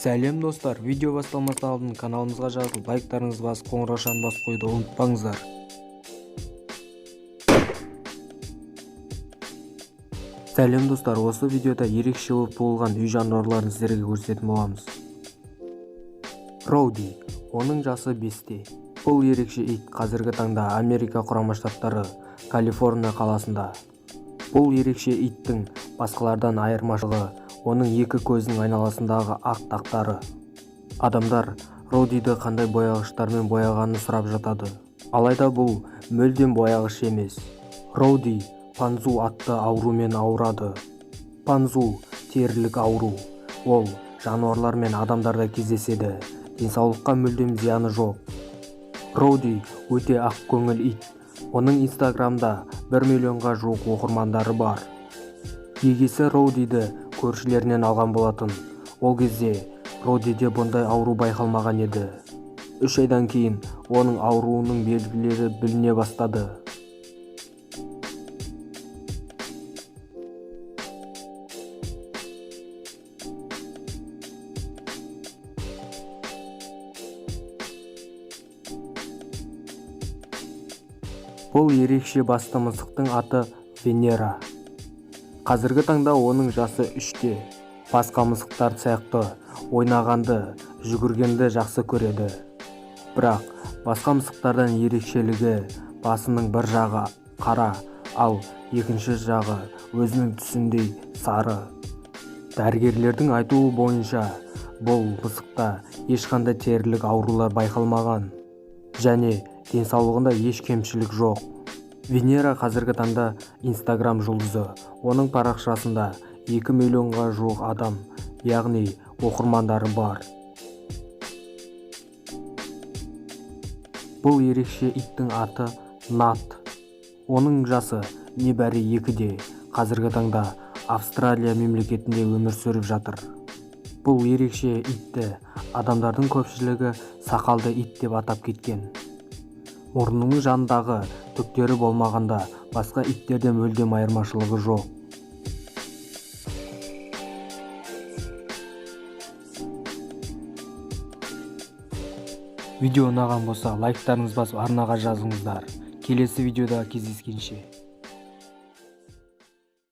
Сәлем достар, видео басталмас алдын каналымызға жазылып, лайктарыңызды басып, қоңыраушаны басып қоюды ұмытпаңыздар. Сәлем достар, осы видеода ерекше болып туылған үй жануарларын сіздерге көрсететін боламыз. Роуди, оның жасы 5-те. Бұл ерекше ит қазіргі таңда Америка Құрама Штаттары, Калифорния қаласында. Бұл ерекше иттің басқалардан айырмашылығы оның екі көзінің айналасындағы ақ тақтары. Адамдар Роудиді қандай бояғыштармен бояғанын сұрап жатады. Алайда бұл мүлдем бояғыш емес. Роуди панзу атты аурумен ауырады. Панзу терілік ауру. Ол жануарлар мен адамдарда кездеседі. Денсаулыққа мүлдем зияны жоқ. Роуди өте ақ көңіл ит. Оның Инстаграмда 1 миллионға жуық оқырмандары бар. Егесі Роудиді көршілерінен алған болатын. Ол кезде Роудиде бұндай ауру байқалмаған еді. 3 айдан кейін оның ауруының белгілері біліне бастады. Бұл ерекше басты мысықтың аты Венера. Қазіргі таңда оның жасы 3-те. Басқа мысықтар сияқты ойнағанды, жүгіргенді жақсы көреді. Бірақ басқа мысықтардан ерекшелігі басының бір жағы қара, ал екінші жағы өзінің түсіндей сары. Дәрігерлердің айтуы бойынша бұл мысықта ешқандай терілік аурулар байқалмаған және денсаулығында еш кемшілік жоқ. Венера қазіргі таңда Инстаграм жұлдызы. Оның парақшасында 2 миллионға жуық адам, яғни оқырмандары бар. Бұл ерекше иттің аты Нат. Оның жасы небәрі 2-де. Қазіргі таңда Австралия мемлекетінде өмір сүріп жатыр. Бұл ерекше итті адамдардың көпшілігі сақалды ит деп атап кеткен. Мұрнының жанындағы түктері болмағанда басқа иттерден мүлдем айырмашылығы жоқ. Видео ұнаған болса, лайктарыңызды басып, арнаға жазыңыздар. Келесі видеода кездескенше.